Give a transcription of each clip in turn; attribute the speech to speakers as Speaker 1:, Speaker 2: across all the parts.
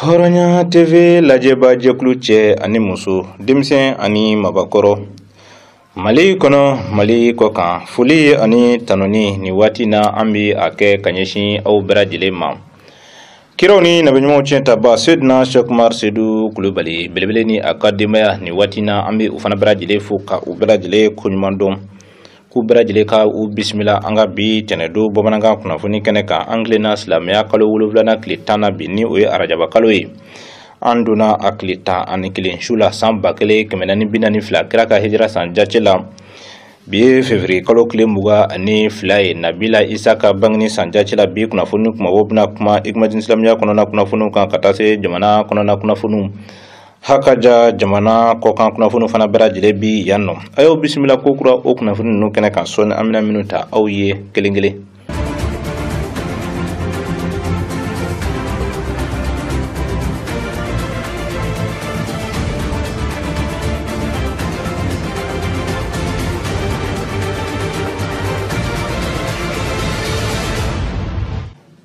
Speaker 1: Hɔrɔnya TV lajɛba jɛkulu cɛ ani muso, denmisɛn ani mabakɔrɔ, Mali kɔnɔ, Mali kɔ kan, foli ani tanuni nin waati na an bɛ a kɛ ka ɲɛsin aw bɛɛ lajɛlen ma. Kiraw ni nabiɲumanw tiɲɛ taba Seydina Cheikh Umar Seydou Kulubali belebele ni a ka denbaya nin waati na an bɛ u fana bɛɛ lajɛlen fo ka u bɛɛ lajɛlen koɲuman dɔn. K'u bɛɛ lajɛlen ka u bisimila an ka bi tɛnɛdon bamanankan kunnafoni kɛnɛ kan. An tilenna silamɛya kalo 7nan tile 10 na bi ni o ye arajaba kalo ye. An donna a tile 11 su la san 1442 kira ka hijira san jate la. Bi ye février kalo tile 22 ye. Nabila Isa ka bangeni san jate la. Bi kunnafoni kumabaw bɛna kuma Hikmadine silamɛya kɔnɔna kunnafoniw kan ka taa se jamana kɔnɔna kunnafoniw. Hakaja jamana kɔkan kunnafoniw fana bɛɛ lajɛlen bi yan nɔ. A y'aw bisimila ko kura o kunnafoni ninnu kɛnɛ kan sɔɔni an bɛna minnu ta aw ye kelen kelen.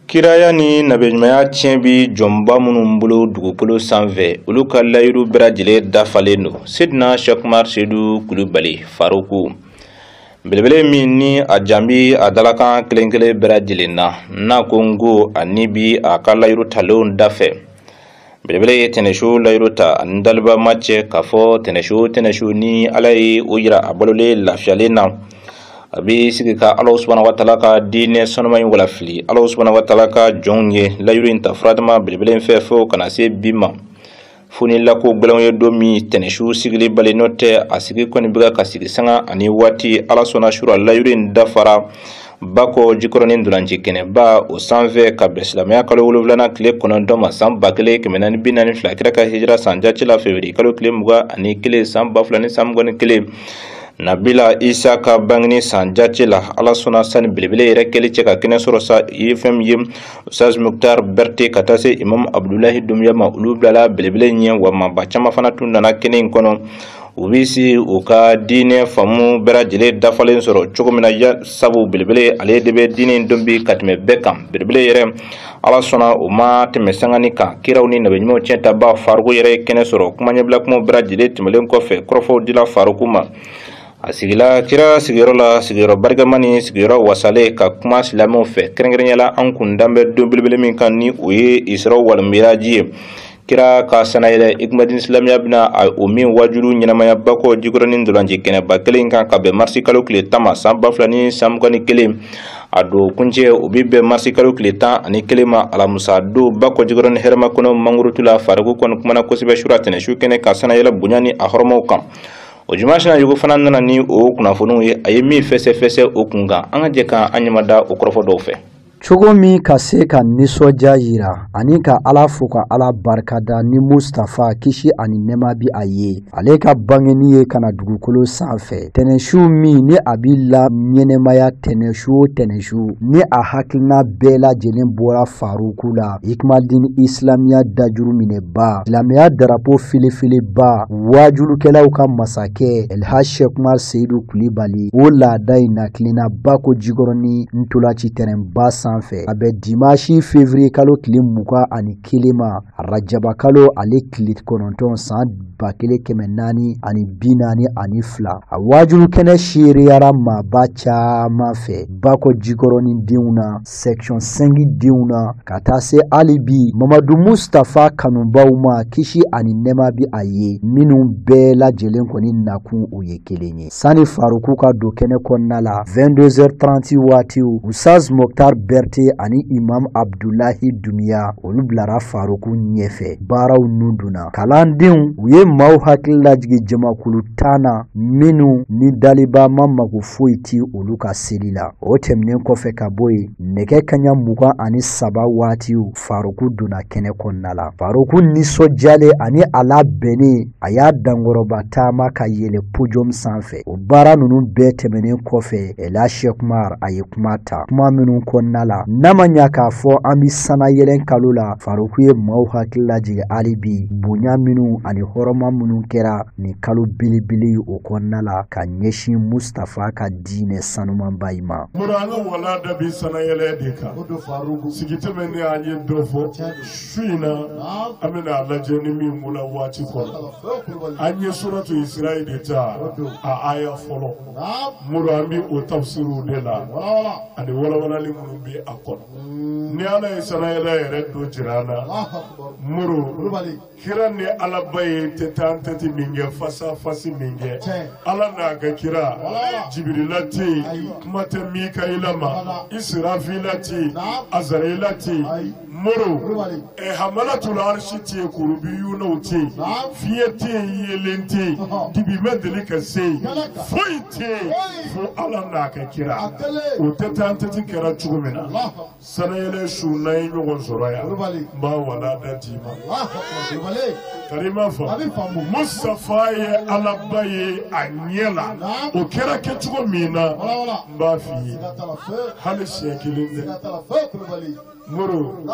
Speaker 1: Kiraya ni nabiɲumanya tiɲɛ bi jɔnba minnu bolo dugukolo sanfɛ, olu ka layiru bɛɛ lajɛlen dafalen don. Seydina Cheikh Umar Seydou Kulubali Faruku belebele min ni a janbi a dalakan kelen kelen bɛɛ lajɛlen na, n'a ko n ko a ni bi a ka layiru talenw dafɛ. Belebele ye tɛnɛsu layiru ta ani daliba ma cɛ k'a fɔ tɛnɛsu tɛnɛsu ni Ala ye o yira a balolen lafiyalen na. A bɛ sigi ka Ala subahana wa taala ka diinɛ sanuman in walafili. Ala subahana wa taala ka jɔnw ye layiru in ta furadama belebele in fɛ fo ka na se bi ma. Fo ni lako gɛlɛnw ye don min tɛnɛsu sigili bali, n'o tɛ a sigi kɔni bɛ ka sigi sanga ani waati. Ala sɔnna sura layiru in dafara Bakɔ Jikɔrɔni ntolanci kɛnɛba o sanfɛ ka bɛn silamɛya kalo 7nan tile 9 ma san 1442 kira ka hijira san jate la février kalo tile 21 san 2021. Nabila Isa ka bangeni san jate la. Ala sɔnna sani belebele yɛrɛ kɛli cɛ ka kɛnɛ sɔrɔ sa ye fɛn min ye Ustaz Mukhtar Berete ka taa se Imam Abdulahi Dumbuya ma, olu bilala belebele ɲɛ wa maaba caman fana tun nana kɛnɛ in kɔnɔ. U bɛ se u ka diinɛ faamu bɛɛ lajɛlen dafalen sɔrɔ cogo min na, ya sabu belebele ale de bɛ diinɛ in dɔn bi ka tɛmɛ bɛɛ kan. Belebele yɛrɛ Ala sɔnna o ma tɛmɛ sangani kan. Kiraw ni nabiɲumanw tiɲɛ taba Faruku yɛrɛ ye kɛnɛ sɔrɔ. Kuma ɲɛbila kumaw bɛɛ lajɛlen tɛmɛlen kɔfɛ, kɔrɔfɔw dila Faruku ma. A sigila kira sigiyɔrɔ la, sigiyɔrɔ barikama ni sigiyɔrɔ wasalen ka kuma silamɛw fɛ. Kɛrɛnkɛrɛnnenya la an kun dan bɛ don belebele min kan ni o ye Isra wal Miraji ye. Kira ka sanayɛlɛ Hikmadine silamɛya bɛna o min wajulu ɲɛnamaya Bakɔ Jikɔrɔni ntolanci kɛnɛba kelen in kan ka bɛn marisi kalo tile 10 ma san 2021. A don kuncɛ o bɛ bɛn marisi kalo tile 11 ma alamisa don Bakɔ Jikɔrɔni hɛrɛma kɔnɔ mangurutu la. Faruku kɔni kumana kosɛbɛ sura tɛnɛsu kɛnɛ ka sanayɛlɛ bonya ni a hɔrɔmaw kan. O juma sina yugu fana nana ni o kunnafoniw ye, a ye min fɛsɛfɛsɛ o kun kan. An ka jɛ ka an ɲɛmada o kɔrɔfɔ dɔw fɛ.
Speaker 2: Cogo min ka se ka nisɔndiya yira ani ka Ala fo ka Ala barikada ni Mustafa kisi ani nɛɛma bi a ye, ale ka bangeni ye ka na dugukolo sanfɛ. Tɛnɛsu min ni a bi la ɲɛnɛmaya tɛnɛsu o tɛnɛsu ni a hakilina bɛɛ lajɛlen bɔra Faruku la. Hikmadine Islamiya dajuru minɛba, silamɛya darapo felefteleba, wajulukɛlaw ka masakɛ Elhaj Cheikh Umar Seydou Kulibali, o laada in na tilenna Bakɔ Jikɔrɔni ntolanci tɛrɛnba sanfɛ. A bɛ dimanche février kalo tile 21 ma, arajaba kalo ale tile 9 san 1442. A wajulu kɛnɛ seereyara maaba caman fɛ Bakɔ Jikɔrɔni denw na, section 5 denw na, ka taa se hali bi Mamadu Mustafa kanubaw ma, kisi ani nɛɛma bi a ye, minnu bɛɛ lajɛlen kɔni nakun o ye kelen ye. Sani Faruku ka don kɛnɛ kɔnɔna la 22h30 waatiw, Ustaz Mukhtar Berete ani Imam Abdulahi Dumbuya olu bilara Faruku ɲɛfɛ. Baaraw nun donna. Kalandenw u ye maaw hakili lajigin jamakulu 10 na minnu ni daliba ma mago foyi ti olu ka seli la. O tɛmɛnen kɔfɛ ka bɔ yen, nɛgɛ kanɲɛ 23 waatiw Faruku donna kɛnɛ kɔnɔna la. Faruku nisɔndiyalen ani a labɛnnen, a y'a dankɔrɔba taama ka yɛlɛ podium sanfɛ. O baara ninnu bɛɛ tɛmɛnen kɔfɛ, Elhaj Cheikh Umar a ye kuma ta. Kuma minnu kɔnɔna la. N'a ma ɲa k'a fɔ an bi sanayɛlɛn kalo la, Faruku ye maaw hakili lajigin hali bi bonya minnu ani hɔrɔma minnu kɛra nin kalo belebele o kɔnɔna la ka ɲɛsin Mustafa ka diinɛ sanumanba in ma.
Speaker 3: Muru an ka walanda bi sanayɛlɛn de kan. Sigitɛmɛ ni an ye dɔ fɔ su in na, an bɛna a lajɛ ni min wula waati kɔnɔ. An ye suratu Isra'i de ta a aya fɔlɔ. Muru an bi o tafsiriw de la ani walawalali minnu bɛ a kɔnɔ. Ni Ala ye sanayɛlɛ yɛrɛ dɔ jira an na, Muru kira ni Alaba ye tɛ an tɛti min kɛ fasa fasi min kɛ, Ala n'a ka kira Jibirila tɛ yen, kuma tɛ Mikayila ma, Israfila tɛ yen, Azarayila tɛ yen, Muru hamalatul arsi tɛ yen, kurubiyunaw tɛ yen, fiɲɛ tɛ yen, yeelen tɛ yen, dibi ma deli ka se yen, foyi tɛ yen fo Ala n'a ka kira. O tɛ an tɛti kɛra cogo min na, sanayɛlɛ su n'an ye ɲɔgɔn sɔrɔ yan, n b'a walanda d'i ma. Karima fa Mustafa ye Alaba ye a ɲɛ la, o kɛra kɛcogo min na n b'a f'i ye hali siɲɛ kelen tɛ. Muru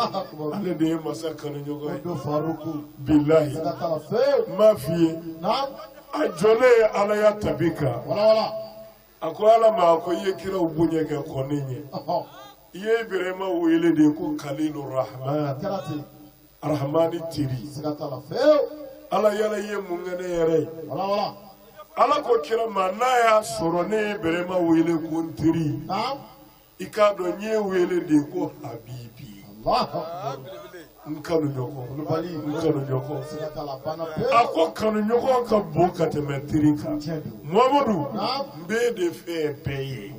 Speaker 3: ale de ye masa kanuɲɔgɔn ye, bilahi n b'a f'i ye, a jɔlen ye Ala ya tabi kan, a ko Ala ma, a ko i ye kiraw bonya kɛ kɔn ne ɲɛ, i ye Ibrahima wele de ko Kalilu Rahman, Rahmani teri. Ala yala i ye mun kɛ ne yɛrɛ ye? Ala ko kira ma, n'a y'a sɔrɔ ne ye Ibrahima wele ko n teri, i k'a dɔn n ye wele de ko Habibi, n kanuɲɔgɔn, n kanuɲɔgɔn. A ko kanuɲɔgɔn ka bon ka tɛmɛ teri kan. Muhamadu, n b'e de fɛ bɛɛ ye,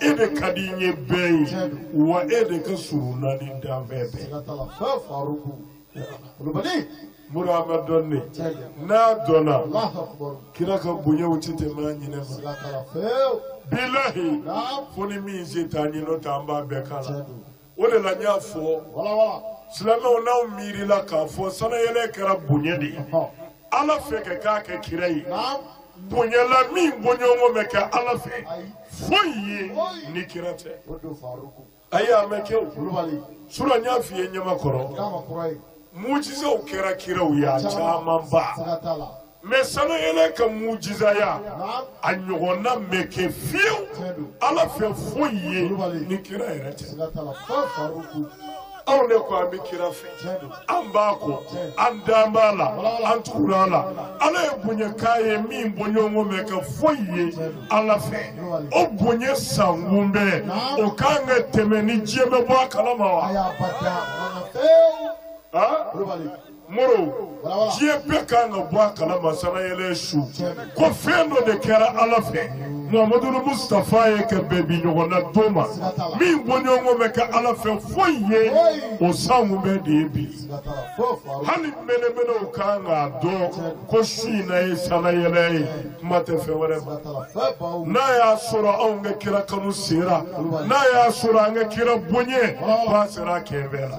Speaker 3: e de ka di n ye bɛɛ ye, wa e de ka surun na ni danfɛn bɛɛ. Muru a ma dɔn ne, n'a dɔnna kira ka bonyaw ti tɛmɛ an ɲinɛ ma. Bilahi fo ni min se t'an ye, n'o tɛ an b'a bɛɛ k'a la. O de la n y'a fɔ silamɛw, n'aw miirila k'a fɔ sanayɛlɛ kɛra bonya de ye Ala fɛ ka k'a kɛ kira ye, bonyala min bɔɲɔgɔn bɛ kɛ Ala fɛ foyi ye ni kira tɛ. Ayi a ma kɛ o. Surɔ n y'a f'i ye ɲamakɔrɔ, mujizaw kɛra kiraw ye a camanba, mɛ sanayɛlɛ ka mujizaya a ɲɔgɔnna mɛ kɛ fiyewu Ala fɛ foyi ye ni kira yɛrɛ tɛ. Anw de ko an bɛ kira fɛ, an b'a kɔ, an dan b'a la, an tugura a la. Ala ye bonya k'a ye min bɔɲɔgɔn bɛ kɛ foyi ye Ala fɛ, o bonya sankun bɛɛ o kan ka tɛmɛ ni diɲɛ bɛ bɔ a kalama wa? Muru diɲɛ bɛɛ kan ka bɔ a kalama sanayɛlɛ su ko fɛn dɔ de kɛra Ala fɛ Muhamadu Mustafa ye ka bɛn bi ɲɔgɔn na don ma, min bɔɲɔgɔn bɛ kɛ Ala fɛ foyi ye o sankun bɛɛ de ye bi. Hali mɛnɛmɛnɛw kan k'a dɔn ko su in na ye sanayɛlɛ ye, kuma tɛ fɛn wɛrɛ ma. N'a y'a sɔrɔ anw ka kira kanu sera, n'a y'a sɔrɔ an ka kira bonya k'a sera kɛn bɛɛ la.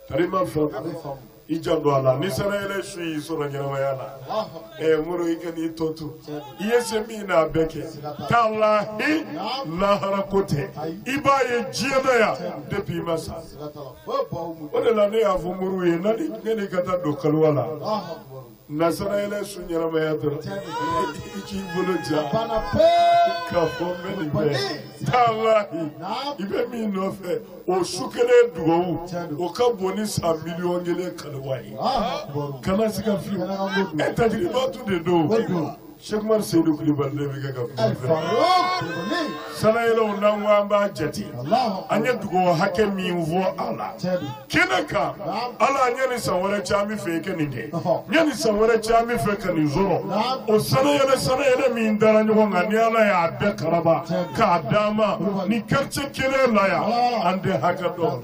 Speaker 3: Karima fa i janto a la, ni sanayɛlɛ su y'i sɔrɔ ɲɛnamaya la, Muru i ka n'i tɔ to, i ye se min na a bɛɛ kɛ, talahi lahara ko tɛ, i b'a ye diɲɛ na yan depuis i ma sa. O de la ne y'a fɔ Muru ye, ne ni ka taa don kaliwa la, na sanayɛlɛ su ɲɛnamaya dɔrɔn, i k'i bolo ja k'a fɔ n bɛ nin bɛɛ. Talahi i bɛ min nɔfɛ o su kelen dugawu o ka bon ni san miliyɔn kelen kaliwa ye. Kana se ka fiyewu. E tajiribatu de don. Cheikh Umar Seydou Coulibaly de bɛ kɛ ka kuma fɛ. Sanayɛlɛw n'an ko an b'a jate, an ye dugawu hakɛ min fɔ a la kɛnɛ kan, Ala an ye nin san wɛrɛ cɛ an bɛ fɛ i ka nin kɛ, n ye nin san wɛrɛ cɛ an bɛ fɛ ka nin sɔrɔ. O sanayɛlɛ min dara ɲɔgɔn kan, ni Ala y'a bɛɛ karaba k'a d'an ma ni quartier kelen la yan, an tɛ hakɛ dɔn.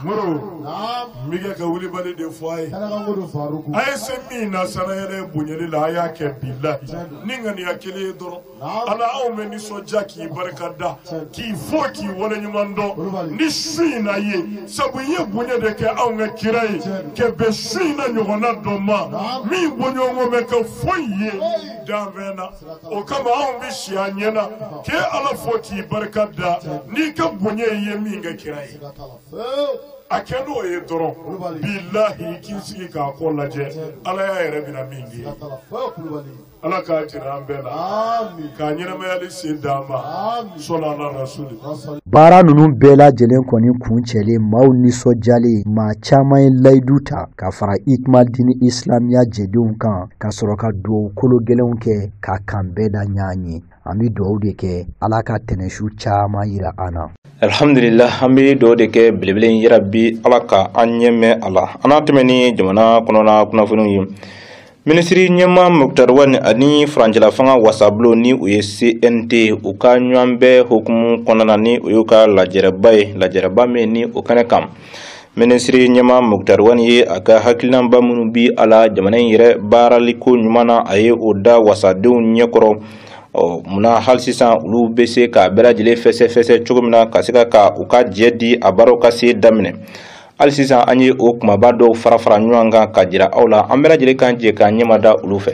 Speaker 3: Muru n bɛ kɛ ka wulibali de fɔ a ye, a ye se min na sanayɛlɛ. sanayɛlɛ bonyali la a y'a kɛ bilahi ni ŋaniya kelen ye dɔrɔn ala anw bɛ nisɔndiya k'i barika da k'i fo k'i waleɲuman dɔn ni su in na ye sabu i ye bonya de kɛ anw ka kira ye ka bɛn su in na ɲɔgɔnna dɔ ma min bɔɲɔgɔnko bɛ kɛ foyi ye danfɛn na o kama anw bɛ si a ɲɛ na k'e ala fo k'i barika da n'i ka bonya ye min kɛ kira ye a kɛ n'o ye dɔrɔn bilahi k'i sigi k'a kɔ lajɛ ala y'a yɛrɛ bɛna min kɛ ala k'a jira an bɛɛ la k'a ɲɛnamayali sen d'an ma sɔlɔ ala rasuli.
Speaker 2: Baara ninnu bɛɛ lajɛlen kɔni kuncɛlen maaw nisɔndiyalen maa caman ye layidu ta ka fara Ikmadini Islamiya jɛdenw kan ka sɔrɔ ka dugawu kolo gɛlɛnw kɛ ka kan bɛɛ da ɲɔgɔn ye. An bɛ dugawu de kɛ ala ka tɛnɛsu caman yira an na.
Speaker 1: Alhamdulillah an bɛ dugawu de kɛ belebele in yɛrɛ bi ala ka an ɲɛ mɛn a la. An n'a tɛmɛ ni jamana kɔnɔna kunnafoniw ye. Minisiri ɲɛmaa Moctar Ouane ani furancɛla fanga wasabulon ni o ye CNT u ka ɲɔgɔn bɛɛ hukumu kɔnɔna ni o y'u ka lajɛrɛba ye lajɛrɛba min ni o kɛnɛ kan. Minisiri ɲɛmaa Moctar Ouane ye a ka hakilinaba minnu bi a la jamana in yɛrɛ baaraliko ɲuman na a ye o da wasadenw ɲɛkɔrɔ. Ɔ munna hali sisan olu bɛ se k'a bɛɛ lajɛlen fɛsɛfɛsɛ cogo min na ka se ka u ka jɛ di a baaraw ka se daminɛ. Hali sisan an ye o kumaba dɔw fara fara ɲɔgɔn kan ka jira aw la an bɛɛ lajɛlen kan jɛ k'an ɲɛmada olu fɛ.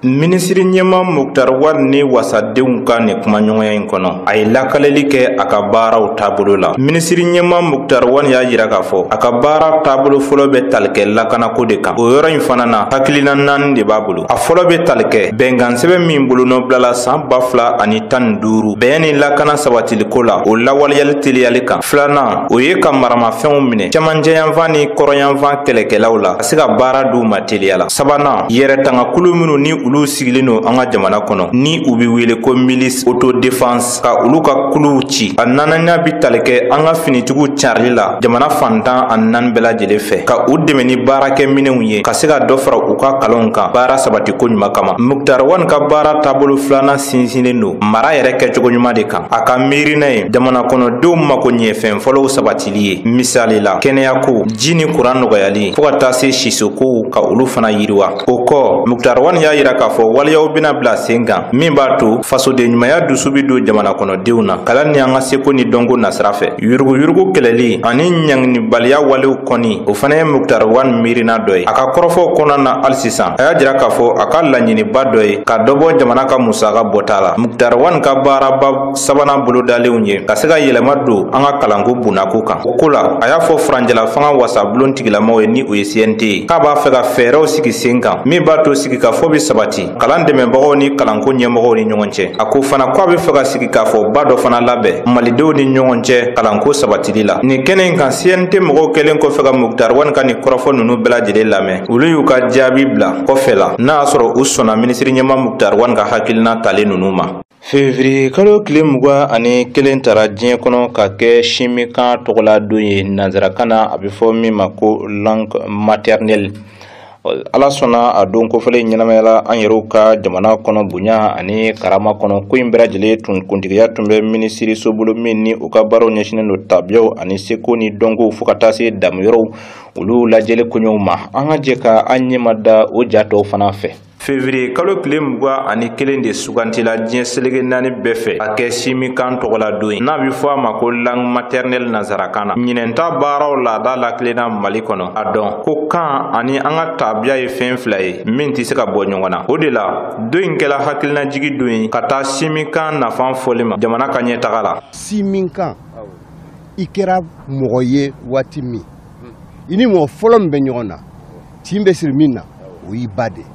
Speaker 1: Minisiri ɲɛmaa Moctar Ouane ni wasadenw ka nin kumaɲɔgɔnya in kɔnɔ a ye lakaleli kɛ a ka baaraw taabolo la. Minisiri ɲɛmaa Moctar Ouane y'a jira k'a fɔ a ka baara taabolo fɔlɔ bɛ tali kɛ lakanako de kan. O yɔrɔ in fana na hakilina naani de b'a bolo. A fɔlɔ bɛ tali kɛ bɛnkan sɛbɛn min bolonɔbilala san 2015 bɛn ni lakana sabatiliko la o lawaleyali teliyali kan. Filanan o ye ka maramafɛnw minɛ cɛmancɛyanfan ni kɔrɔnyanfan kɛlɛkɛlaw la ka se ka baara d'u ma teliya la. Sabanan yɛrɛtangakulu minnu ni olu sigilen don an ka jamana kɔnɔ ni u bɛ wele ko milice autodéfense ka olu ka kuluw ci. A naaninan bɛ tali kɛ an ka finitigiw carili la jamana fantan ani naani bɛɛ lajɛlen fɛ ka u dɛmɛ ni baarakɛminɛnw ye ka se ka dɔ fara u ka kalanw kan baara sabatiko ɲuman kama. Moctar Ouane ka baara taabolo filanan sinsinnen don mara yɛrɛ kɛcogo ɲuman de kan. A ka miirina ye jamana kɔnɔdenw mako ɲɛfɛn fɔlɔw sabatili ye misali la kɛnɛyako ji ni kuran nɔgɔyali fo ka taa se sisokow ka olu fana yiriwa. O kɔ Moctar Ouane y'a yira k'a fɔ waleyaw bɛna bila sen kan min b'a to fasoden ɲumanya dusu bɛ don jamana kɔnɔdenw na kalan ni an ka seko ni dɔnko nasira fɛ. Yuruguyurugu kɛlɛli ani ɲanginibaliya walew kɔni o fana ye Moctar Ouane miirina dɔ ye. A ka kɔrɔfɔw kɔnɔna na hali sisan a y'a jira k'a fɔ a ka laɲiniba dɔ ye ka dɔ bɔ jamana ka musaka bɔta la. Moctar Ouane ka baaraba sabanan bolodalenw ye ka se ka yɛlɛma don an ka kalanko bonnako kan. O ko la a y'a fɔ furancɛla fanga wasabulon tigilamaw ye ni o ye CNT ye k'a b'a fɛ ka fɛɛrɛw sigi sen kan min b'a to sigikafɔ bɛ sabati kalan dɛmɛbagaw ni kalanko ɲɛmɔgɔw ni ɲɔgɔn cɛ. A ko fana k'a bɛ fɛ ka sigi k'a fɔ ba dɔ fana labɛn malidenw ni ɲɔgɔn cɛ kalanko sabatili la. Nin kɛnɛ in kan CNT mɔgɔw kɛlen kɔfɛ ka Moctar Ouane ka nin kɔrɔfɔ ninnu bɛɛ lajɛlen lamɛn olu y'u ka jaabi bila kɔfɛ la n'a y'a sɔrɔ u sɔnna minisiri ɲɛmaa Moctar Ouane ka hakilina talen ninnu ma. Février kalo tile 21 tara diɲɛ kɔnɔ ka kɛ simikan tɔgɔla don ye nanzarakan na a bɛ fɔ min ma ko langue maternelle. Ala sɔnna a don kofɔlen ɲɛnamayala an yɛrɛw ka jamana kɔnɔ bonya ani karama kɔnɔ. Ko in bɛɛ lajɛlen tun kuntigiya tun bɛ minisiriso bolo min ni u ka baaraw ɲɛsinnen don tabiyaw ani seko ni dɔnkow fo ka taa se damuyɔrɔw olu lajɛli koɲɛw ma. An ka jɛ ka an ɲɛma da o ja tɔw fana fɛ. Février kalo tile 21 de sugantila diɲɛ seleke naani bɛɛ fɛ a kɛ simikan tɔgɔla don ye n'a bɛ fɔ a ma ko langue maternelle nanzarakan na. Ɲinɛnta baaraw laada lakilenna Mali kɔnɔ a dɔn ko kan ani an ka tabiya ye fɛn fila ye min tɛ se ka bɔ ɲɔgɔn na. O de la don in kɛla hakilinajigi don ye ka taa simikan nafa fɔli ma jamana ka ɲɛtaga la.
Speaker 4: Simikan i kɛra mɔgɔ ye waati min i ni mɔgɔ fɔlɔ min bɛ ɲɔgɔn na tin bɛ siri min na o y'i ba de ye.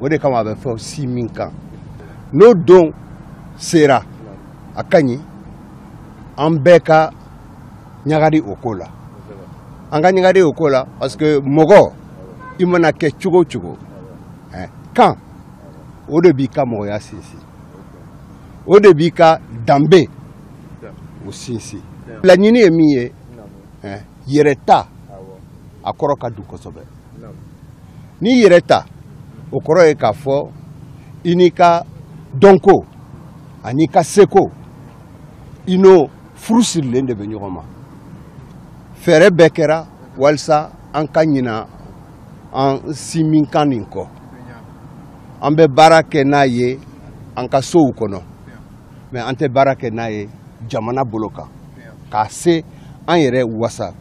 Speaker 4: O de kama a bɛ fɔ siminkan n'o don sera a ka ɲi an bɛɛ ka ɲagari o ko la an ka ɲagari o ko la parce que mɔgɔ i mana kɛ cogo o cogo kan o de b'i ka mɔgɔya sinsin o de b'i ka danbe o sinsin. Laɲini ye min ye yɛrɛ ta a kɔrɔ ka dun kosɛbɛ. N'i yɛrɛ ta o kɔrɔ ye k'a fɔ i n'i ka dɔnko ani ka seko i n'o furu sirilen de bɛ ɲɔgɔn ma. Fɛɛrɛ bɛɛ kɛra walasa an ka ɲina An siminkan nin kɔ, an bɛ baara kɛ n'a ye an ka sow kɔnɔ, mais an tɛ baara kɛ n'a ye jamana bolo kan k'a se an yɛrɛ wasa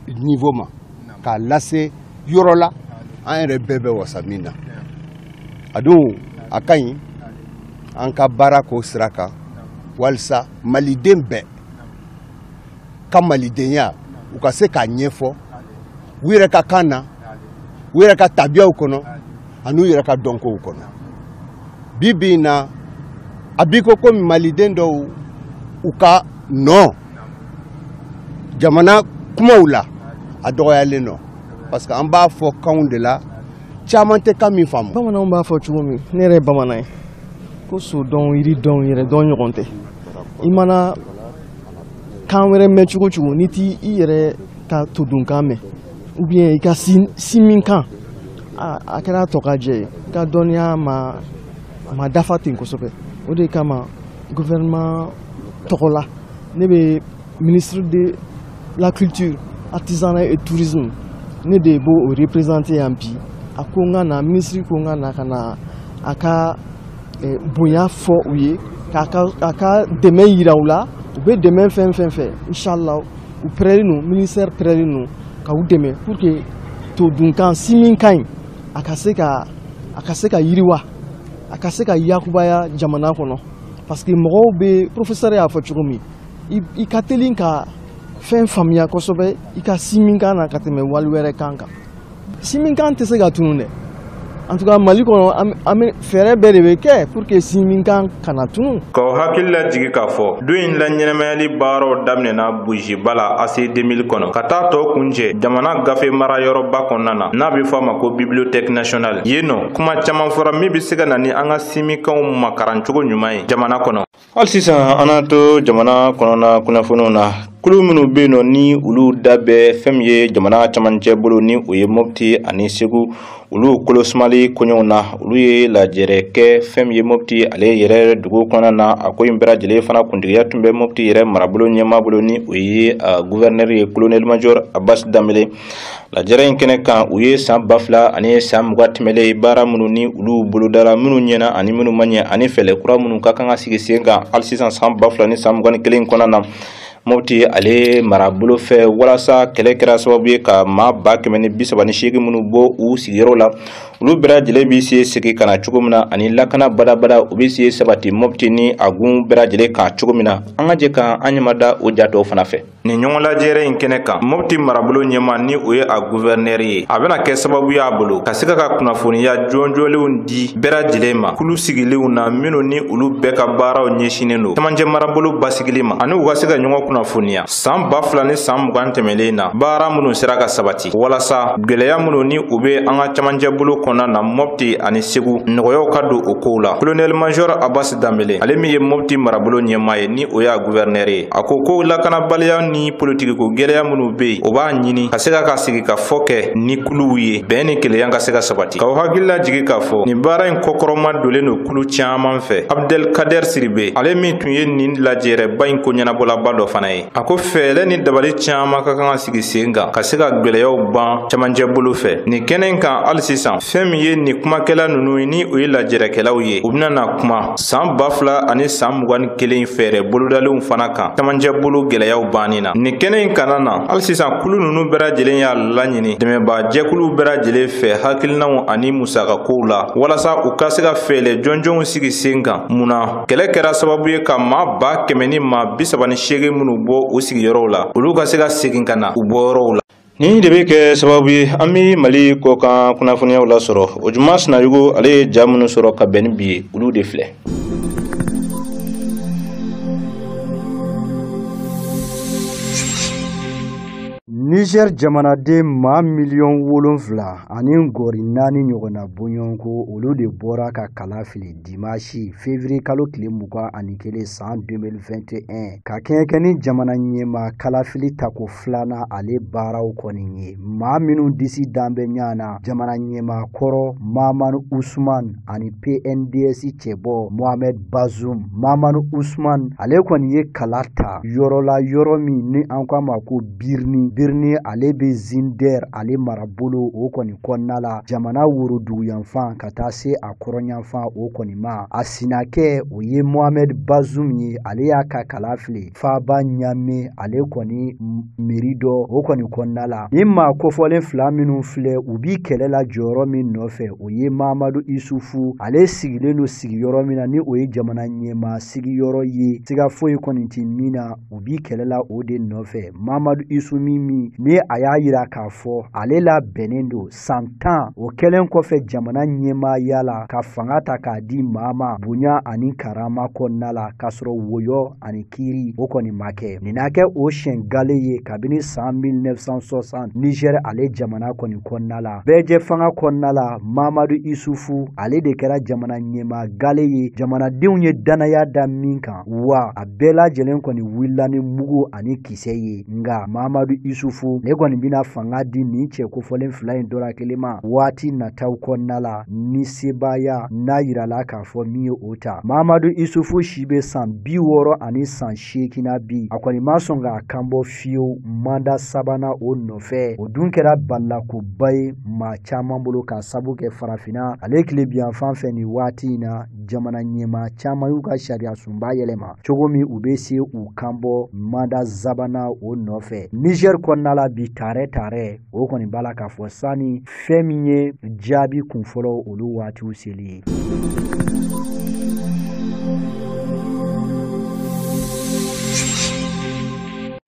Speaker 4: niveau ma, k'a lase yɔrɔ la an yɛrɛ bɛɛ bɛ wasa min na. A dun a ka ɲi an ka baara k'o sira kan walisa maliden bɛɛ ka malidenya u ka se k'a ɲɛfɔ u yɛrɛ ka kan na, u yɛrɛ ka tabiyaw kɔnɔ, an'u yɛrɛ ka dɔnkow kɔnɔ. Bi bi in na, a b'i ko komi maliden dɔw u ka nɔ jamana kumaw la a dɔgɔyalen don, parce que an b'a fɔ kanw de la caman tɛ kan min faamu.
Speaker 5: Bamananw b'a fɔ cogo min, ne yɛrɛ ye bamanan ye, ko so dɔn, yiri dɔn, yɛrɛ dɔn ɲɔgɔn tɛ. I mana kan wɛrɛ mɛn cogo cogo, n'i t'i i yɛrɛ ka todunkan mɛn ou bien i ka siminkan, a kɛra tɔ ka jɛ ye, i ka dɔnniya ma dafa ten kosɛbɛ. O de kama gouvernement tɔgɔ la, ne bɛ ministre de la culture, artisanat et tourisme, ne de b'o représenter yan bi. A ko n ka na, ministre ko n ka na ka na a ka bonya fɔ u ye, k'a ka dɛmɛ yira u la. U bɛ dɛmɛ fɛn fɛn fɛ, inshallah u pɛrɛlen don, ministère pɛrɛlen don ka u dɛmɛ pour que todunkan siminkan in a ka se ka yiriwa, a ka se ka yakubaya jamana kɔnɔ. Parce que mɔgɔw bɛ, professeur y'a fɔ cogo min, i ka teli ka fɛn faamuya kosɛbɛ i ka siminkan na ka tɛmɛ wali wɛrɛ kan kan. Siminkan tɛ se ka tunun dɛ. En tout cas Mali kɔnɔ, an bɛ fɛɛrɛ bɛɛ de bɛ kɛ pour que siminkan kana tunun.
Speaker 1: K'aw hakili lajigin k'a fɔ don in laɲɛnamayali baaraw daminɛna Bujiba la AC 2000 kɔnɔ ka taa tɔ kuncɛ jamana gafe marayɔrɔba kɔnɔna na, n'a bɛ fɔ a ma ko bibliothèque nationale. Yen nɔ kuma caman fɔra min bɛ se ka na ni an ka simikanw makarancogo ɲuman ye jamana kɔnɔ. Hali sisan an n'a to jamana kɔnɔna kunnafoniw na, kulu minnu bɛ yen nɔ ni olu da bɛ fɛn min ye jamana camancɛ bolo, ni o ye Mopti ani Segu, olu kolo sumali koɲɛw na, olu ye lajɛrɛ kɛ fɛn min ye Mopti ale yɛrɛ dugu kɔnɔna na. A ko in bɛɛ lajɛlen fana kuntigiya tun bɛ Mopti yɛrɛ marabolo ɲɛmaa bolo, ni o ye gouverneur ye colonel major Abbas Danbele. Lajɛrɛ in kɛnɛ kan, u ye san 2020 tɛmɛlen baara minnu ni olu bolodara, minnu ɲɛna ani minnu ma ɲɛ, ani fɛɛrɛ kura minnu ka kan ka sigi sen kan hali sisan san 2021 kɔnɔna na Mopti ale marabolo fɛ, walasa kɛlɛ kɛra sababu ye ka maa 138 minnu bɔ u sigiyɔrɔ la, olu bɛɛ lajɛlen bɛ se segin ka na cogo min na, ani lakana badabada u bɛ se sabati Mopti ni a gun bɛɛ lajɛlen kan cogo min na. An ka jɛ ka an ɲɛma da o ja tɔw fana fɛ. Nin ɲɔgɔn lajɛrɛ in kɛnɛ kan, Mopti marabolo ɲɛmaa ni o ye a gouverneur ye, a bɛna kɛ sababu y'a bolo ka se ka kunnafoniya jɔnjɔlenw di bɛɛ lajɛlen ma kulu sigilenw na minnu ni olu bɛɛ ka baaraw ɲɛsinnen don camancɛ marabolo basigili ma, ani u ka se ka ɲɔgɔn kunnafoniya san 2020 tɛmɛlen na baara minnu sera ka sabati walasa gɛlɛya minnu ni u bɛ an ka camancɛ bolo kɔnɔna na Mopti ani Segu, nɔgɔyaw ka don o kow la. Colonel major Abbas Danbele, ale min ye Mopti marabolo ɲɛmaa ye ni o y'a gouverneur ye, a ko ko lakanabaliya ni politikiko gɛlɛya minnu bɛ yen, o b'a ɲini ka se ka sigi ka fɔ kɛ ni kuluw ye, bɛn ni kelenya ka se ka sabati. K'aw hakili lajigin k'a fɔ nin baara in kɔkɔrɔma donnen don kulu caman fɛ. Abdel Kader Siribe, ale min tun ye nin lajɛrɛba in ko ɲɛnabɔlaba dɔ fana ye, a ko fɛɛrɛ ni dabali caman ka kan ka sigi sen kan ka se ka gɛlɛyaw ban camancɛ bolo fɛ. Nin kɛnɛ in kan hali sisan, fɛn min ye nin kumakɛla ninnu ye ni o ye lajɛrɛkɛlaw ye, u bɛna na kuma san 2021 fɛɛrɛ bolodalenw fana kan camancɛ bolo gɛlɛyaw banni na. Nin kɛnɛ in kana na hali sisan, kulu ninnu bɛɛ lajɛlen y'a laɲini dɛmɛbaa jɛkuluw bɛɛ lajɛlen fɛ hakilinaw ani musakakow la, walasa u ka se ka fɛɛrɛ jɔnjɔnw sigi sen kan. Munna kɛlɛ kɛra sababu ye ka maa 138 minnu bɔ u sigiyɔrɔw la, olu ka se ka segin ka na u bɔyɔrɔw la. Nin de bɛ kɛ sababu ye an bɛ Mali kɔkan kunnafoniyaw lasɔrɔ. O Juma Sinayogo ale ye ja minnu sɔrɔ ka bɛn ni bi ye, olu de filɛ.
Speaker 2: Niger jamanaden maa 7,4 miliyɔn ɲɔgɔnna bɔɲɔgɔnko, olu de bɔra ka kala fili dimanche février kalo tile 21 san 2021 ka kɛɲɛ ni jamana ɲɛmaa kalafili tako filanan ale baaraw kɔni ye. Maa minnu disi dan bɛ ɲɔgɔn na, jamana ɲɛmaa kɔrɔ Mahamani Usman ani PNDS cɛbɔ Mohamed Bazoum. Mahamani Usman ale kɔni ye kala ta yɔrɔ la, yɔrɔ min ni an ko a ma ko Birni. Birni ale bɛ Zinder ale marabolo o kɔni kɔnɔna la, jamana woroduguyanfan ka taa se a kɔrɔnyanfan o kɔni ma. A sinakɛ o ye Mohamed Bazoum ye, ale y'a ka kala fili faaba Ɲame ale kɔni mairie dɔ o kɔni kɔnɔna la. Ni maa kofɔlen fila minnu filɛ, u bi kɛlɛ la jɔyɔrɔ min nɔfɛ, o ye Mahamadu Isufu, ale sigilen don sigiyɔrɔ min na ni o ye jamana ɲɛmaa sigiyɔrɔ ye, siga foyi kɔni tɛ min na, u bi kɛlɛ la o de nɔfɛ. Mahamadu Isufu min ni a y'a yira k'a fɔ ale labɛnnen don san 10 o kɛlen kɔfɛ jamana ɲɛmaaya la ka fanga ta k'a di maa ma bonya ani karama kɔnɔna la, k'a sɔrɔ woyɔ ani kiiri o kɔni ma kɛ. Nin n'a kɛ o siɲɛ gale ye kabini san 1960 Niger ale jamana kɔni kɔnɔna la. Bɛɛjɛ fanga kɔnɔna la, Mahamadu Isufu ale de kɛra jamana ɲɛmaa gale ye, jamanadenw ye danaya da min kan, wa a bɛɛ lajɛlen kɔni wulila ni mugu ani kisɛ ye. Nka Mahamadu Isufu ne kɔni bɛna fanga di nin cɛ kofɔlen fila in dɔ la kelen ma waati nataw kɔnɔna la, ni sebaaya n'a yirala k'a fɔ min ye o ta. Mahamadu Isufu si bɛ san 68 na bi, a kɔni ma sɔn k'a kanbɔ fiyewu manda sabanan o nɔfɛ. O dun kɛra balakoba ye maa caman bolo k'a sabu kɛ farafinna ale tilebiyanfan fɛ nin waati in na, jamana ɲɛmaa caman y'u ka sariya sunba yɛlɛma cogo min u bɛ se u kanbɔ manda sabanan o nɔfɛ. Niger kɔnɔna la bi, taarɛ o kɔni b'a la k'a fɔ sani fɛn min ye jaabi kunfɔlɔ olu waatiw seli ye.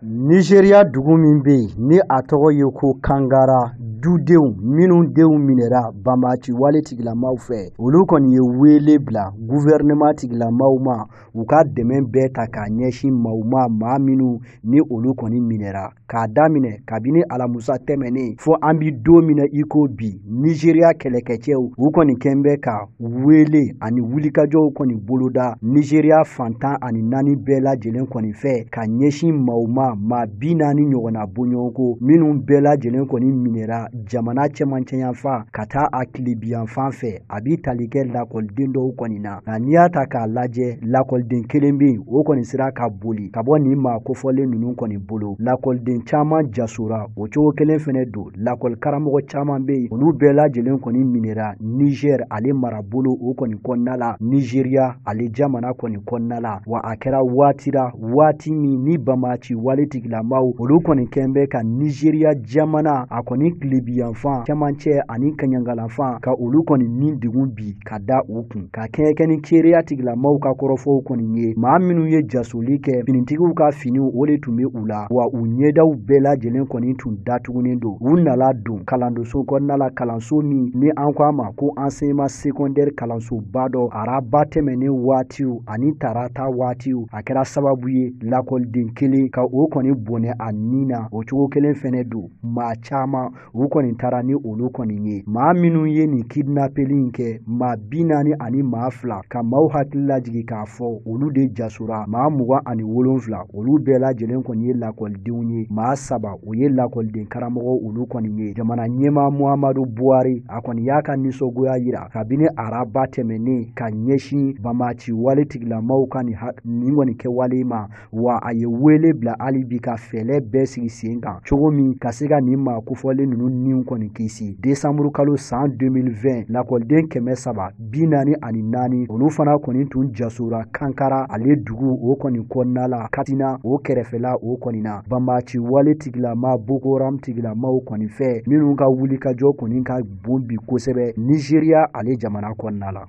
Speaker 2: Nigeria dugu min bɛ yen ni a tɔgɔ ye ko Kankara, dudenw minnu denw minɛra banbaanci wale tigilamaw fɛ, olu kɔni ye wele bila gouvernement tigilamaw ma u ka dɛmɛ bɛɛ ta k'a ɲɛsin maaw ma, maa minnu ni olu kɔni minɛra. K'a daminɛ kabini alamusa tɛmɛnen fo an bi don min na i ko bi, Nigeria kɛlɛkɛcɛw u kɔni kɛn bɛ ka wele ani wulikajɔw kɔni boloda Nigeria fan 14 bɛɛ lajɛlen kɔni fɛ ka ɲɛsin maaw ma, maa 40 ɲɔgɔnna bɔɲɔgɔnko minnu bɛɛ lajɛlen kɔni minɛra jamana cɛmancɛyanfan ka taa a tilebiyanfan fɛ. A bi tali kɛ lakɔliden dɔw kɔni na, nka n'i y'a ta k'a lajɛ, lakɔliden kelen bɛ yen o kɔni sera ka boli ka bɔ nin maa kofɔlen ninnu kɔni bolo. Lakɔliden caman jasora o cogo kelen fɛnɛ don. Lakɔli karamɔgɔ caman bɛ yen, olu bɛɛ lajɛlen kɔni minɛra Niger ale marabolo o kɔni kɔnɔna la, Nigeria ale jamana kɔni kɔnɔna la. Wa a kɛra waati la, waati min ni banbaanci wale tigilamaw olu kɔni kɛn bɛ ka Nigeria jamana a kɔni tilebiyanfan cɛmancɛ ani kaɲangalanfan ka olu kɔni ni degun bi ka da u kun. Ka kɛɲɛ ni seereya tigilamaw ka kɔrɔfɔw kɔni ye, maa minnu ye jasoli kɛ, finitigiw ka finiw o de tun bɛ u la, wa u ɲɛdaw bɛɛ lajɛlen kɔni tun datugunen don. U nana don kalanso kɔnɔna la, kalanso min ni an ko a ma ko enseignement secondaire kalansoba dɔ, araba tɛmɛnen waatiw ani tarata waatiw, a kɛra sababu ye lakɔliden kelen ka o kɔni bɔnɛ a nin na. O cogo kelen fɛnɛ don, maa caman u kɔni taara ni olu kɔni ye. Maa minnu ye nin kidnappeli in kɛ, maa 42, ka maaw hakili lajigin k'a fɔ olu de jasora. Maa 27 olu bɛɛ lajɛlen kɔni ye lakɔlidenw ye, maa 3 o ye lakɔliden karamɔgɔ olu kɔni ye. Jamana ɲɛmaa Muhammadu Buhari a kɔni y'a ka nisɔngoya yira kabini araba tɛmɛnen ka ɲɛsin banbaanci wale tigilamaw ka nin kɔni kɛwale ma, wa a ye wele bila hali bi ka fɛɛrɛ bɛɛ sigi sen kan cogo min ka se ka nin maa kofɔlen ninnu niw kɔni kisi. Desanburu kalo san 2020, lakɔliden 344 olu fana kɔni tun jasora Kankara ale dugu o kɔni kɔnɔna la, Katina o kɛrɛfɛla o kɔni na, banbaanci wale tigilama Boko Haram tigilamaw kɔni fɛ, minnu ka wulikajɔ kɔni ka bon bi kosɛbɛ Nigeria ale jamana kɔnɔna la.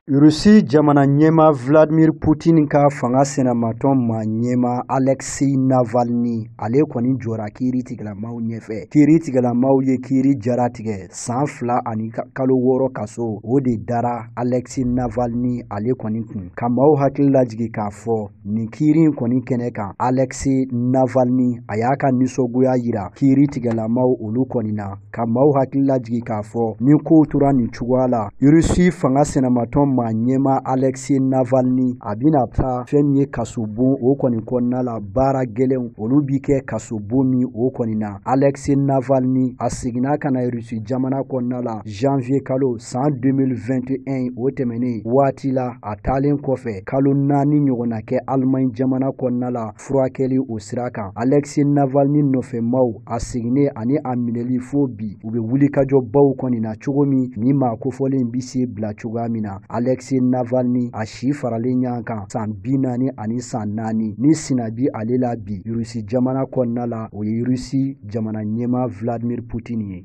Speaker 2: Rusi jamana ɲɛmaa Vladimir Putin ka fanga sinamatɔn maa ɲɛmaa Alexei Navalny ale kɔni jɔra kiiri tigilamaw ɲɛfɛ. Kiiri tigilamaw ye kiiri jaratigɛ san 2 ani kalo 6 kaso o de dara Alexei Navalny ale kɔni kun. Ka maaw hakili lajigin k'a fɔ nin kiiri in kɔni kɛnɛ kan, Alexei Navalny a y'a ka nisɔngoya yira kiiri tigilamaw olu kɔni na. Ka maaw hakili lajigin k'a fɔ ni kow tora nin cogoya la, Rusi fanga sinamatɔn maa ɲɛmaa Alexei Navalny, a bɛna taa fɛn min ye kasobon o kɔni kɔnɔna la, baara gɛlɛnw olu bi kɛ kasobon min o kɔni na. Alexei Navalny a seginna ka na Russie jamana kɔnɔna la janvier kalo san 2021 o tɛmɛnen waati la. A taalen kɔfɛ kalo 4 ɲɔgɔnna kɛ Allemagne jamana kɔnɔna la furakɛli o sira kan. Alexei Navalny nɔfɛmaw a seginnen ani a minɛli fo bi, u bɛ wulikajɔbaw kɔni na cogo min ni maa kofɔlen bi se bila cogoya min na. Alexei Navalny a si faralen ɲɔgɔn kan san 44 san 4 ni sina bi ale la bi Russie jamana kɔnɔna la, o ye Russie jamana ɲɛmaa Vladimir Poutine ye.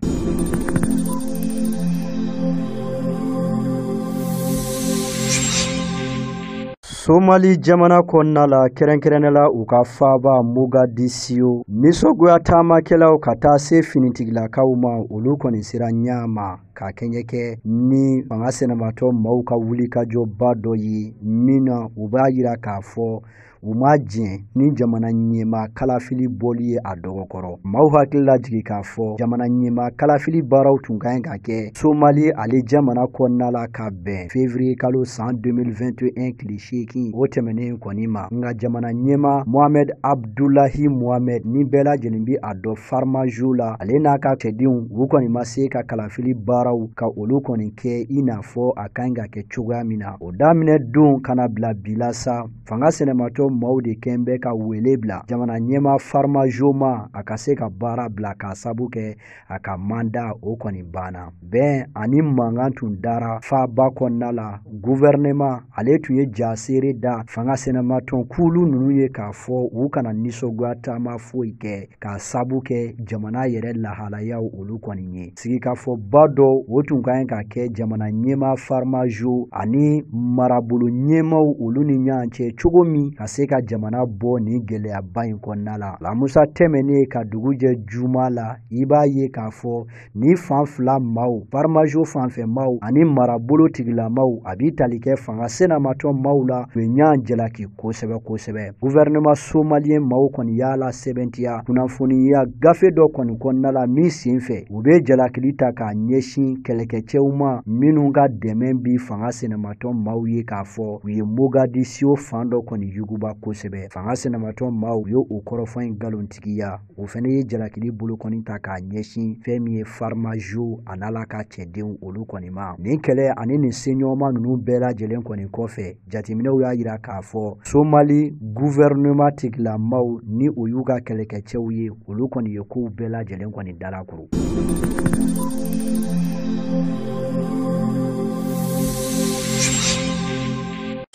Speaker 2: Somali jamana kɔnɔna la, kɛrɛnkɛrɛnnenya la u ka faaba Mogadiscio, nisɔngoya taamakɛlaw ka taa se finitigilakaw ma, olu kɔni sera ɲa ma ka kɛɲɛ kɛ ni fanga sɛnɛmatɔ maaw ka wulikajɔba dɔ ye min na u b'a yira k'a fɔ u ma diɲɛ ni jamana ɲɛmaa kalafili bɔli ye a dɔgɔkɔrɔ. Maaw hakili lajigin k'a fɔ jamana ɲɛmaa kalafili baaraw tun ka ɲi ka kɛ Somali ale jamana kɔnɔna la ka bɛn février kalo san 2021 tile 8 o tɛmɛnen kɔni ma. Nka jamana ɲɛmaa Mohamed Abdullahi Mohamed, ni bɛɛ lajɛlen bi a dɔn Farmajo la, ale n'a ka cɛdenw u kɔni ma se ka kalafili baaraw ka olu kɔni kɛ i n'a fɔ a ka ɲi ka kɛ cogoya min na. O daminɛ don kana bila bi la sa, fanga sɛnɛmatɔ maaw de kɛn bɛ ka wele bila jamana ɲɛmaa Farmajo ma a ka se ka baara bila k'a sabu kɛ a ka manda o kɔni banna. Bɛn ani mankan tun dara faaba kɔnɔna la. Gouvernement ale tun ye jaseere da fanga sɛnɛmatɔn kulu ninnu ye k'a fɔ u kana nisɔngoya taama foyi kɛ k'a sabu kɛ jamana yɛrɛ lahalayaw olu kɔni ye. Sigikafɔba dɔ o tun ka ɲi ka kɛ jamana ɲɛmaa Farmajo ani marabolo ɲɛmaaw olu ni ɲɔgɔn cɛ cogo min ka se ka jamana bɔ nin gɛlɛyaba in kɔnɔna la. Lamusa tɛmɛnen ka dugu jɛ juma la, i b'a ye k'a fɔ ni fan fila maaw, Farmajo fanfɛ maaw ani marabolo tigilamaw, a bi tali kɛ fanga sɛnɛmatɔ maaw la, u bɛ ɲɔgɔn jalaki kosɛbɛ kosɛbɛ. Gouvernement somalien maaw kɔni y'a la sɛbɛntiya kunnafoniya gafe dɔ kɔni kɔnɔna la min senfɛ u bɛ jalakili ta k'a ɲɛsin kɛlɛkɛcɛw ma minnu ka dɛmɛ bi fanga sɛnɛmatɔ maaw ye k'a fɔ u ye Mogadiscio fan dɔ kɔni yuguba kosɛbɛ. Fanga sɛnɛmatɔ maaw u ye o kɔrɔfɔ in nkalontigiya. O fɛnɛ ye jalakili bolokɔni ta k'a ɲɛsin fɛn min ye Farmajo a n'a ka cɛdenw olu kɔni ma. Nin kɛlɛ ani nin seɲɔgɔnma ninnu bɛɛ lajɛlen kɔni kɔfɛ, jateminɛw y'a yira k'a fɔ Somali gouvernement tigilamaw ni o y'u ka kɛlɛkɛcɛw ye, olu kɔni ye kow bɛɛ lajɛlen kɔni dalakuru.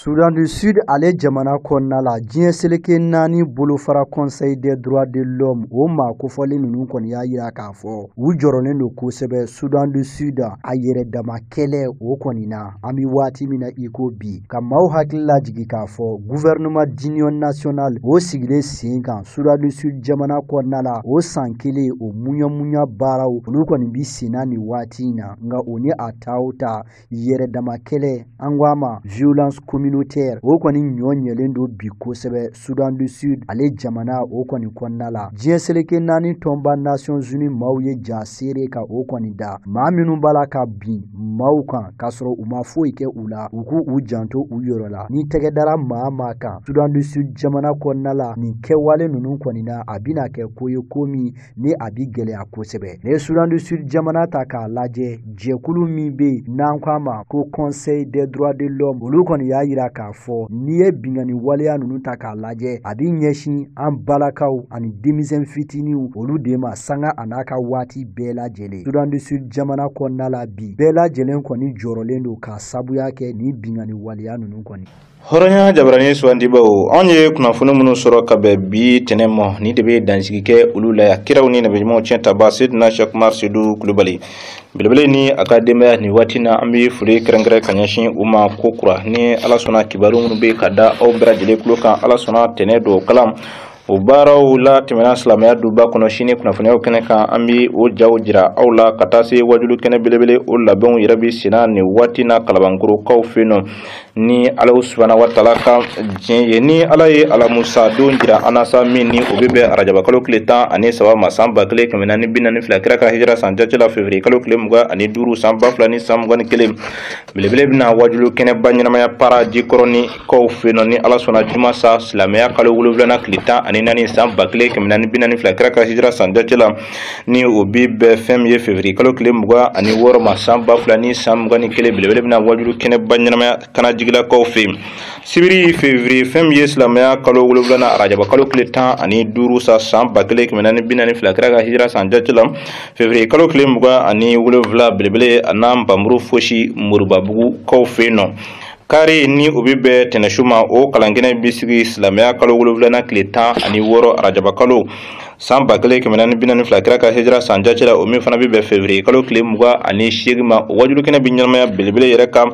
Speaker 2: Soudan du Sud ale jamana kɔnɔna la, diɲɛ seleke 4 bolofara Conseil des droits de l'homme o maa kofɔlen ninnu kɔni y'a yira k'a fɔ u jɔrɔlen don kosɛbɛ Soudan du Sud a yɛrɛ dama kɛlɛ o kɔni na an bɛ waati min na i ko bi. Ka maaw hakili lajigin k'a fɔ gouvernement d'union nationale o sigilen sen kan Soudan du Sud jamana kɔnɔna la, o san kelen o muɲa baaraw olu kɔni bi sen na nin waati in na. Nka o ni a ta o ta yɛrɛ dama kɛlɛ, an ko a ma violence communautaire, o kɔni ɲɔ ɲɛlen don bi kosɛbɛ Soudan du Sud ale jamana o kɔni kɔnɔna la. Diɲɛ seleke 4 tɔnba Nations Unies maaw ye ja seere ka o kɔni da maa minnu b'a la ka bin maaw kan k'a sɔrɔ u ma foyi kɛ u la, u k'u u janto u yɔrɔ la. Ni tɛgɛ dara maa maa kan Soudan du Sud jamana kɔnɔna la, nin kɛwale ninnu kɔni na a bɛna kɛ ko ye ko min ni a bi gɛlɛya kosɛbɛ. Ni ye Soudan du Sud jamana ta k'a lajɛ, jɛkulu min bɛ yen n'an ko a ma ko Conseil des droits de l'homme, olu kɔni y'a yira k'a fɔ n'i ye binkanni waleya ninnu ta k'a lajɛ, a b'i ɲɛsin an balakaw ani denmisɛn fitininw olu de ma sanga a n'a ka waati bɛɛ lajɛlen. Soudan du Sud jamana kɔnɔna la bi, bɛɛ lajɛlen kɔni jɔrɔlen don k'a sabuya kɛ nin binkanni waleya ninnu kɔni.
Speaker 1: Hɔrɔnya jabarani sugandibaw, anw ye kunnafoni minnu sɔrɔ ka bɛn bi tɛnɛ ma, ni de bɛ dansigi kɛ olu la yan. Kiraw ni nabiɲumanw tiɲɛ taba Seydina Cheikh Umar Seydou Kulubali belebele ni a ka denbaya nin waati na, an bɛ foli kɛrɛnkɛrɛn ka ɲɛsin u ma ko kura. Ni Ala sɔnna, kibaru minnu bɛ ka da aw bɛɛ lajɛlen tulo kan, Ala sɔnna tɛnɛ don kalan O baaraw la tɛmɛna silamɛya duba kɔnɔ. Sini kunnafoniyaw kɛnɛ kan, an bɛ o jaw jira aw la ka taa se wajulu kɛnɛ belebele o labɛnw yɛrɛ bɛ senna nin waati na Kalabankɔrɔkaw fɛ yen nɔ, ni Ala subahana wa taala ka diɲɛ ye. Ni Ala ye alamusa don jira an na sa, min ni o bɛ bɛn arajaba kalo tile 13 ma, san 1442, kira ka hijira san jate la, février kalo tile 25, san 2021, belebele bɛna wajulu kɛnɛba ɲɛnamaya para Jikɔrɔni kaw fɛ yen nɔ, ni Ala sɔnna juma sa, silamɛya kalo 7nan tile 14, san 1442, kira ka hijira san jate la, ni o bi bɛn fɛn min ye février kalo tile 26 ma, san 2021. Belebele bɛna wajulu kɛnɛba ɲɛnamaya kana jigilakaw fɛ yen. Sibiri février, fɛn min ye silamɛya kalo 7nan, arajaba kalo tile 15 sa, san 1442, kira ka hijira san jate la, février kalo tile 27, belebele a n'an bamuru fosi Moribabugu kaw fɛ yen nɔ. Kari, ni o bɛ bɛn tɛnɛsu ma, o kalankɛnɛ bɛ sigi silamɛya kalo 7nan tile 16, arajaba kalo, san 1442, kira ka hijira san jate la, o min fana bɛ bɛn février kalo tile 28 ma. O wajulu kɛnɛ bɛ ɲɛnamaya belebele yɛrɛ ka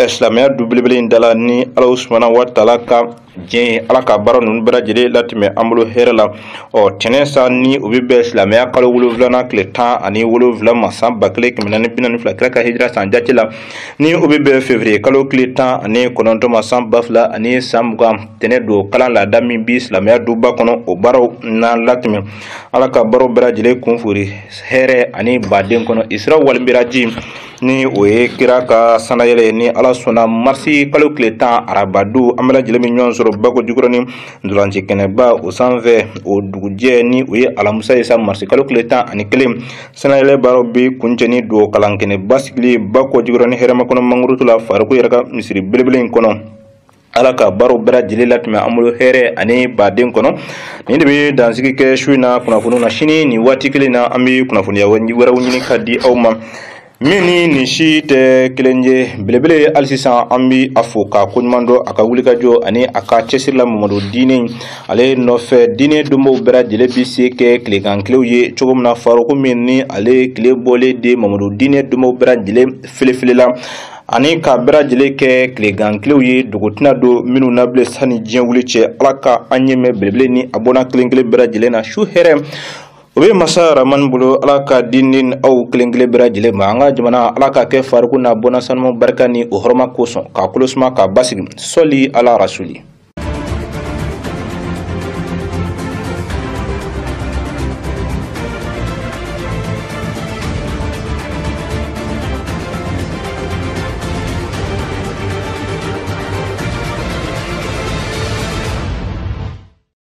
Speaker 1: silamɛya du belebele in da la, ni Ala subahana wa taala ka diɲɛ ye. Ala ka baara ninnu bɛɛ lajɛlen latɛmɛ an bolo hɛrɛ la. Ɔ tɛnɛ sa, ni o bɛ bɛn silamɛya kalo 7nan tile 17 ma, san 1442, kira ka hijira san jate la, ni o bɛ bɛn février kalo tile 19 ma, san 2020, tɛnɛ don kalan laada min bi silamɛya duba kɔnɔ, o baaraw na latɛmɛ. Ala ka baaraw bɛɛ lajɛlen kun fori hɛrɛ ani baden kɔnɔ. Isra wal Miraji, ni o ye kira ka sanayɛlɛ, ni Ala sɔnna marisi kalo tile 10, arabadu, an bɛɛ lajɛlen bɛ ɲɔgɔn sɔrɔ Bako Jikɔrɔni ntolanci kɛnɛba o sanfɛ. O dugujɛ, ni o ye alamisa ye sa, marisi kalo tile 11, sanayɛlɛ baaraw bɛ kuncɛ ni dugawu kalankɛnɛba sigili Bako Jikɔrɔni hɛrɛma kɔnɔ mangurutu la, Fariko yɛrɛ ka misiri belebele in kɔnɔ. Ala ka baaraw bɛɛ lajɛlen latɛmɛ an bolo hɛrɛ ani baden kɔnɔ. Nin de bɛ dansigi kɛ su in na kunnafoniw na. Sini nin waati kelen na, an bɛ kunnafoniya wɛrɛw ɲini ka di aw ma min ni nin si tɛ kelen ye. Belebele, hali sisan an bɛ a fo k'a koɲuman dɔn a ka wulikajɔ ani a ka cɛsiri la Mamadu diinɛ ale nɔfɛ. Diinɛ donbaw bɛɛ lajɛlen bɛ se kɛ tilegan kilew ye cogo min na, Fariko min ni ale tile bɔlen de Mamadu diinɛ donbaw bɛɛ lajɛlen felefele la, ani ka bɛɛ lajɛlen kɛ tilegan kilew ye, dugu tɛna don minnu na bilen sanni diɲɛ wuli cɛ. Ala ka an ɲɛmɛ belebele ni a bɔnna kelen kelen bɛɛ lajɛlen na. Su hɛrɛ o bɛ masa Ramani bolo. Ala ka di ni aw kelen kelen bɛɛ lajɛlen ma. An ka jamana, Ala ka kɛ Fariko n'a bɔnna sanuman barika ni o hɔrɔma kosɔn, k'a kolo suma, k'a basigi. Sɔli ala rasuli.